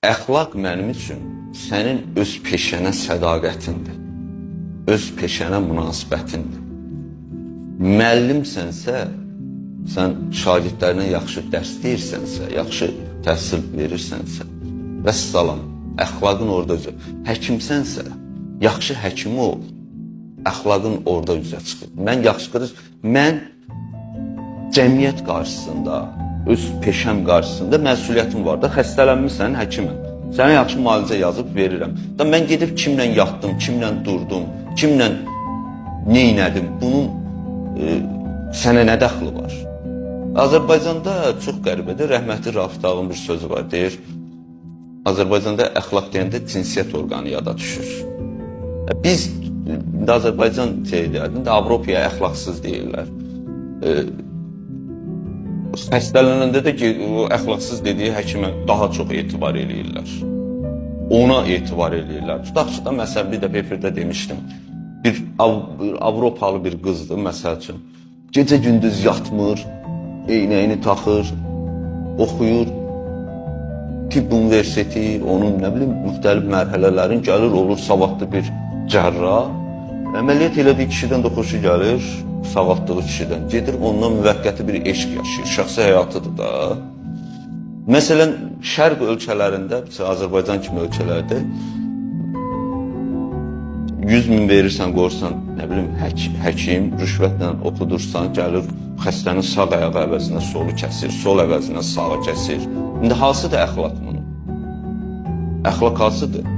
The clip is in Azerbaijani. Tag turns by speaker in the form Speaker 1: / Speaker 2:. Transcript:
Speaker 1: Əxlaq mənim üçün sənin öz peşənə sədaqətindir. Öz peşənə münasibətindir. Müəllimsənsə, sən şagirdlərinə yaxşı dərs deyirsənsə, yaxşı təhsil verirsənsə, vəssalam, əxlaqın orada üzə. Həkimsənsə, yaxşı həkim ol. Əxlaqın orada üzə çıxır. Mən yaxşı qardaş, mən cəmiyyət qarşısında, öz peşəm qarşısında məsuliyyətim var da, xəstələnmisən, həkiməm. Sənə yaxşı müalicə yazıb verirəm. Da mən gedib kimlə yatdım, kimlə durdum, kimlə neynədim, bunun sənə nə dəxli var? Azərbaycanda çox qəribədir. Rəhmətli Rafit ağanın bir sözü var. Deyir, Azərbaycanda əxlaq deyəndə cinsiyyət orqanı yada düşür. Biz indi Azərbaycan deyirlər, indi Avropaya əxlaqsız deyirlər. Xəstələnəndə də ki, o əxlaqsız dediyi həkimə daha çox etibar eləyirlər. Ona etibar eləyirlər. Tutaq ki, da məsələn bir dəfə efirdə demişdim. Bir Avropalı bir qızdır məsəl üçün. Gecə gündüz yatmır, eynəyini taxır, oxuyur. Tibb universiteti, onun nə bilim müxtəlif mərhələlərin gəlir olur savadlı bir cərrah. Əməliyyat elədiyi kişidən də xoşu gəlir, sağaltdığı kişidən. Gedir ondan müvəqqəti bir eşq yaşayır, şəxsi həyatıdır da. Məsələn, şərq ölkələrində, Azərbaycan kimi ölkələrdə 100 min verirsən, qorsan, nə bilim, həkim rüşvətlə oxudursan, gəlir xəstənin sağ ayağı əvəzinə solu kəsir, sol əvəzinə sağı kəsir. İndi hansıdır əxlaq bunun? Əxlaq hansıdır?